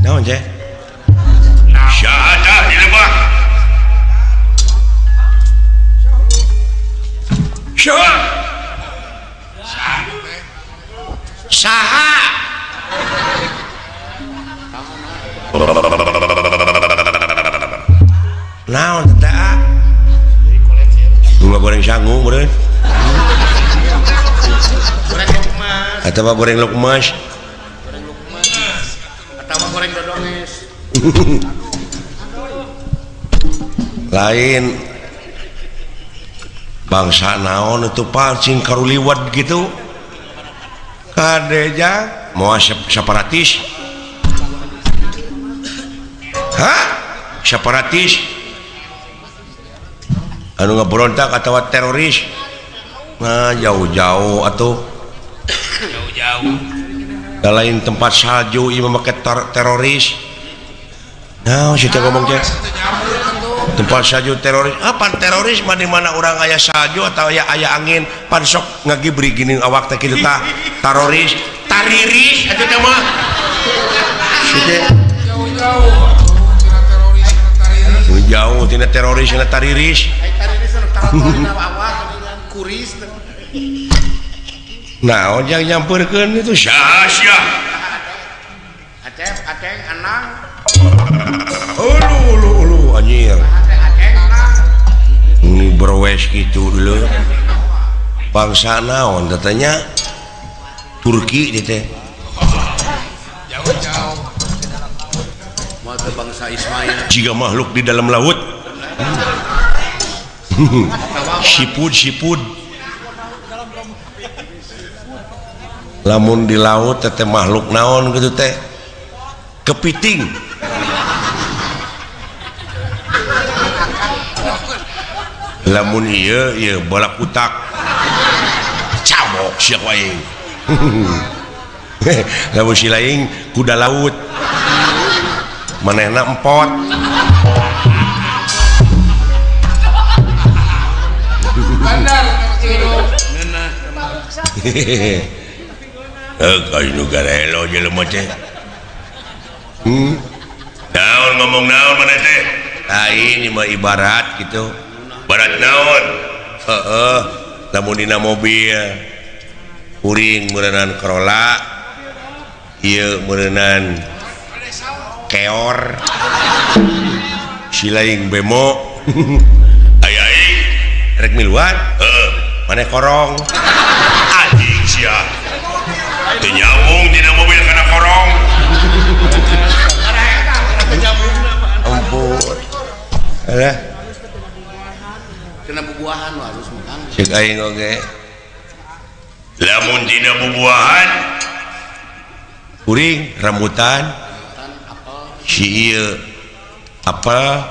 Naon je? Syahadah di lebah. Syahadah. Saha. Naon teh ah? Bunga goreng sangu meureun. Atawa goreng lukmas. Goreng lukmas. Atawa goreng dodonges. Lain bangsa naon itu pancing karuliwat gitu. Kadeja moal separatis. Hah? Separatis anu ngeberontak atau teroris. Nah, jauh-jauh atau jauh-jauh. Lain tempat salju ieu mah make teroris. Nah, situ ngomong teh. Tempat salju teroris. Apa teroris mah di mana urang aya salju atau aya aya angin pan sok ngagibri geuning awak teh kitu tah. Teroris, tariris atuh teh mah. Situ jauh-jauh tina teroris tina tariris. Jauh tina teroris tina tariris. Ai tariris anu taratorin awak kuris. Nah, ojang nyamperkeun itu saha sia? Acep, Aceng, Anang. Ulu ulu ulu anjir. Aceng, Anang. Ini berwes gitu dulu. Bangsa naon katanya Turki gitu teh. Jauh-jauh. Mau ke bangsa Ismail. Jika makhluk di dalam laut. Sipud sipud. Lamun di laut teh makhluk naon gitu teh kepiting. Lamun ieu ieu bola kutak cabok sia ku aing. Lamun si lain kuda laut manehna empot. Bandar kayu garelo jelema teh. Naon ngomong naon maneh teh? Lain ieu mah ibarat gitu. Barat naon? Heeh, lamun dina mobil kuring meureunan Corolla, ieu meureunan keor. Si lain bemo. Aya aing rek miluan? Heeh, maneh korong. Anjing sia. Teu nyambung dina mobil kana korong. Ampun. Alah. Kena bubuahan harus makan. Ceuk aing oge. Lamun dina bubuahan kuring rambutan si ieu apel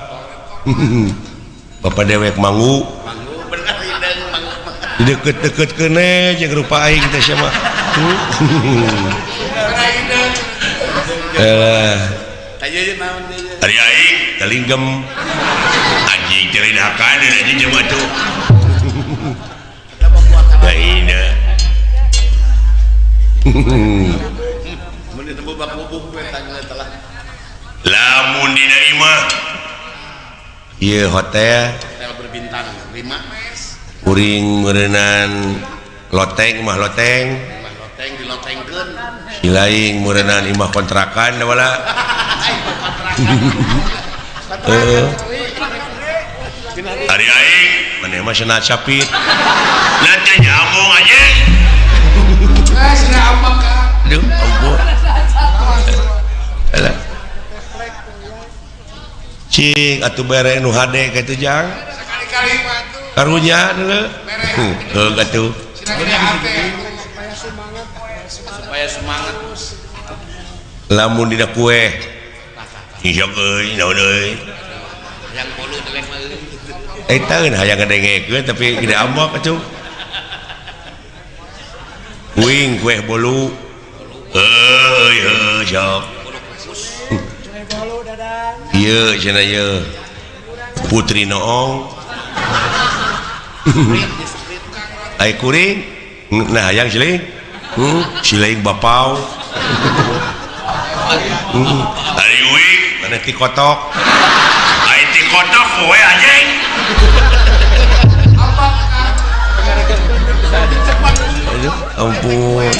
bapak dewek manggu. Manggu bener hideung manggu. Dideukeut-deukeut keuneh jeung rupa aing teh sia mah. Ari aing talinggem anjing teh lain hakan anjing jelema tuh. Lainna. Mun ditemu bak bubuk we tangga telah. Lamun dina imah ieu hotel hotel berbintang 5. Kuring meureunan loteng mah loteng. Loteng dilotengkeun. Si lain meureunan imah kontrakan da wala. Heeh. Ari aing maneh mah cenah capit. Lah teh nyambung anjing. Ah, cenah ambek ka. Aduh, ampun. Alah. Cing atuh bere nu hade kitu jang. Sekali-kali mah atuh. Karunya deuleu. Heuh atuh. Supaya semangat. Lamun dina kue. Isok euy, naon euy. Hayang bolu deleh mah euy. Eta eun hayang ngadengekeun tapi gede ambek atuh. Kuing kue bolu. Heuy heuh sok. Ieu cenah ieu. Putri Noong. Ai kuring nah hayang siling. Siling bapau. Ari uing mana ti kotok. Ai ti kotok we anjing. Aduh, ampun.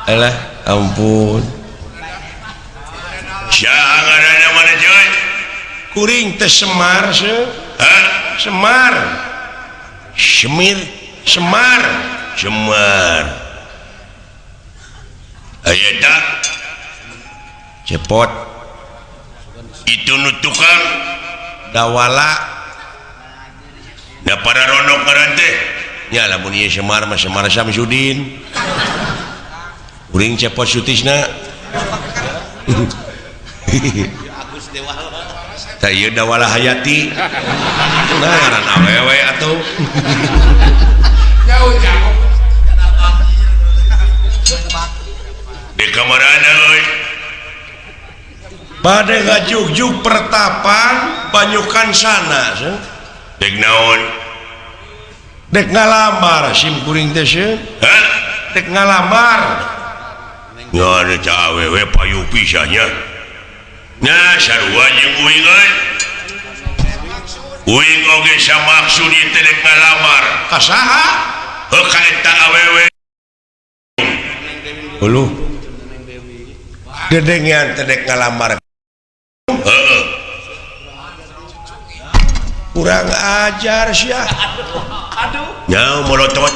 Alah, ampun. Jangan mana cuy. Kuring teh Semar se. Hah? Semar. Semir, Semar, Semar. Aya tak? Cepot. Itu nu tukang dawala. Da para ronok ngaran teh. Nya lamun ieu Semar mah Semar Samsudin. Kuring cepot sutisna. Agus Dewala. Tah ieu Dawala Hayati. Nah ngaran awewe atuh. Jauh-jauh. Di kamarana euy. Bade ngajugjug pertapan banyukan sana. Dek naon? Dek ngalamar sim kuring teh sieun. Hah? Dek ngalamar. Ngan eta awewe payu pisan nya. Nah sarua jeung uing euy. Uing oge samaksud ieu teh dek ngalamar. Ka saha? Heuh ka eta awewe. Uluh. Dedengean teh dek ngalamar. Heeh. Kurang ajar sia. Aduh. Nya molotot.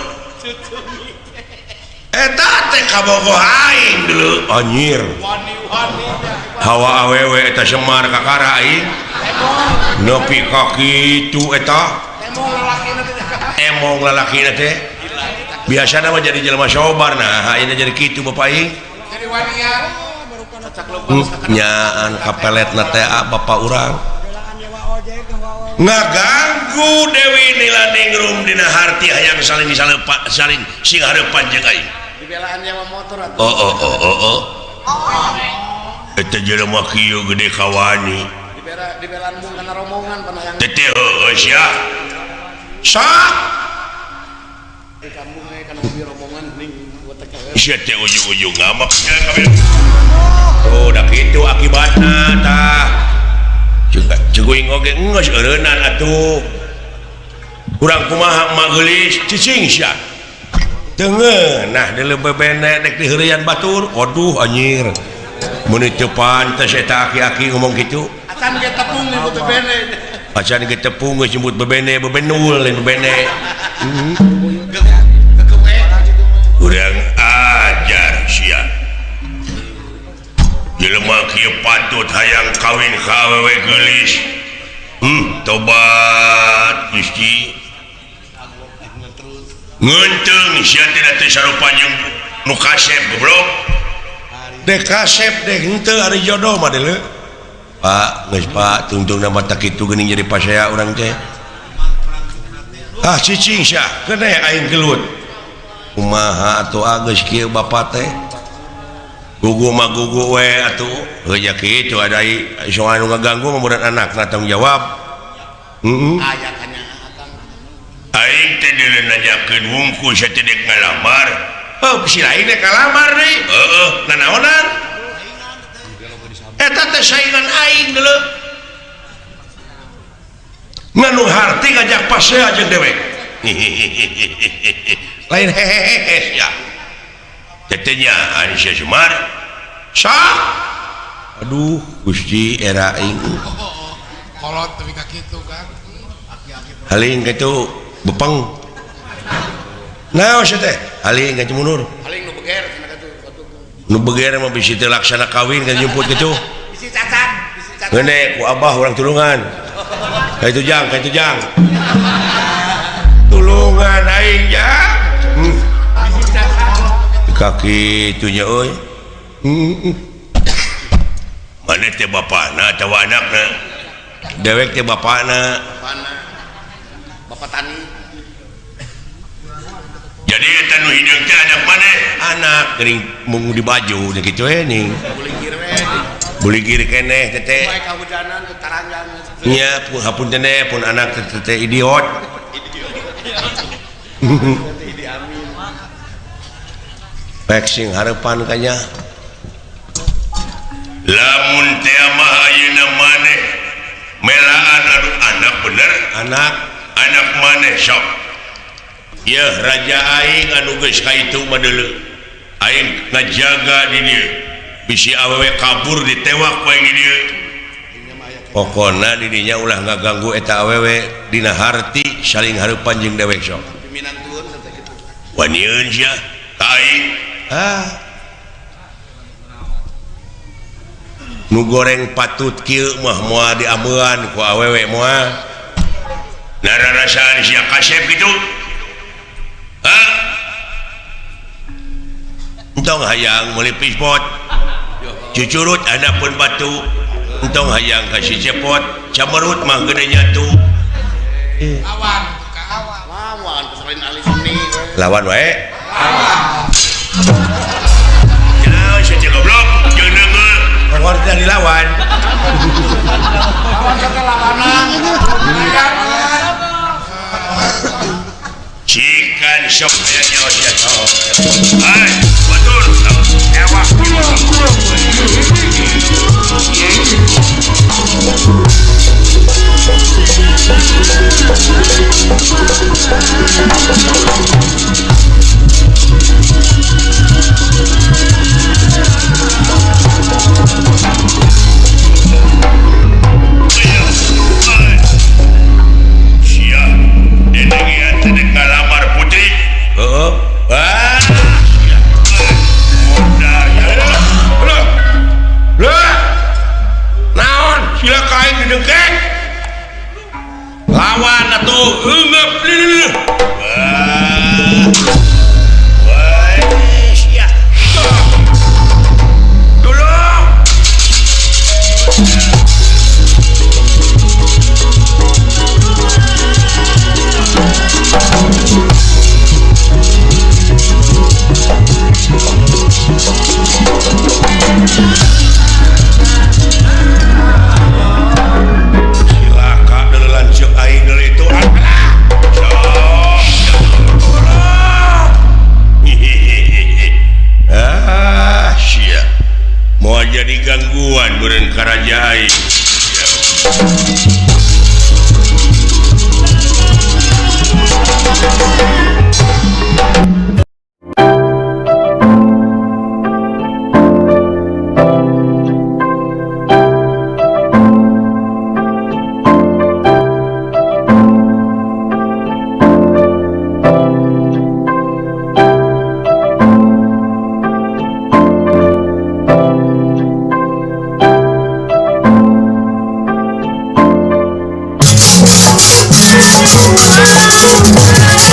Eta teh kabogoh aing dulu anjir. Hawa awewe eta Semar kakara aing. Nepi ka kitu eta. Emong lalakina teh. Biasana mah jadi jelema sobar nah ayeuna jadi kitu bapak aing. Jadi wanian. Nyaan kapeletna teh bapak urang. Ngaganggu Dewi Nilaningrum dina harti hayang saling salepa saling sing hareupan jeung aing. Dibelaan nyewa motor atuh. Oh oh oh oh oh. Eta jelema kieu gede kawani. Dibela dibelaan mung kana rombongan panayang. Teteh heueuh sia. Sok. Di kampung we kana mobil rombongan ning Sia teh ujung-ujung ngamak sia kabeh. Oh, da kitu akibatna tah. Ceguing oge geus eureunnan atuh. Kurang kumaha mah geulis cicing sia. Teu ngeunah deuleu bebene dek diheureuyan batur. Aduh anjir. Mun teu pantes eta aki-aki ngomong kitu. Acan ge tepung nyebut bebene. Acan ge tepung geus nyebut bebene, bebenul lain bebene. Kurang ajar sia. Jelema kieu patut hayang kawin ka awewe geulis. Tobat Gusti. Ngeunteung sia teh teh sarupa jeung nu kasep goblok. Dek kasep dek henteu ari jodoh mah deuleu. Pak, geus Pak, tungtungna mah tak kitu geuning jadi pasea urang teh. Ah cicing sia, keneh aing gelut. Kumaha atuh geus kieu bapa teh. Gugu mah gugu we atuh. Heuh nya kitu ada soal nu ngaganggu mah mudah anakna tanggung jawab. Heeh. Aya kanya akang. Aing teh deuleu nanyakeun wungkul sia teh dek ngalamar. Heuh si lain dek ngalamar deui. Heeh, nanaonan? Eta teh saingan aing deuleu. Nganu harti ngajak pasea jeung dewek. Lain hehehe ya. Tetenya Aisyah Semar. Sah. Aduh, Gusti era aing. Kolot tapi ka kitu kan. Haling kitu bepeng. Naon sia teh? Haling ka mundur. Haling nu beger cenah kitu. Nu beger mah bisi teu laksana kawin kan jemput kitu. Bisi cacat, bisi cacat. Geune ku abah urang tulungan. Ka itu jang, ka itu jang. Tulungan aing ya. Kaki itunya euy. Mana teh bapana atawa anakna? Dewek teh bapana. Bapana. Bapak tani. Jadi eta nu hideung teh anak maneh? Anak geuning mung di baju nya kitu we ning. Buligir we. Buligir keneh teh teh. Bae kahujanan teu taranjang. Nya hapunten pun anak teh idiot. Pek sing harepan kanya. Lamun teh mah ayeuna maneh melaan anu anak bener anak maneh sok. Yeuh raja aing anu geus ka itu mah deuleu. Aing ngajaga di dieu. Bisi awewe kabur ditewak wae di dieu. Pokona di dinya ulah ngaganggu eta awewe dina harti saling hareupan jeung dewek sok. Wanieun sia ka aing. Ah. Nu goreng patut kieu mah moal diameuan ku awewe moal. Nararasaan sia kasep kitu. Hah? Entong hayang meuli pispot. Cucurut handapeun batu. Entong hayang ka si cepot, camerut mah gede nyatu. Lawan lawan peselain ahli seni. Lawan wae. Lawan. Ya, si goblok jeung deungeul. Ngor teh dilawan. Lawan ka lawanan. Cikan sok aya nyawa sia sok. Hai, batur. Ewak. Sia, dedengean teh ngalamar putri. Heeh. Ah. Naon sila ka aing didengkek? Lawan atuh eungeup leuh. Wah. Sia. Tolong. Cilaka deuleu lanceuk aing deuleu itu. Ah, sia. Moal jadi gangguan beureun ka raja aing. We'll be right back.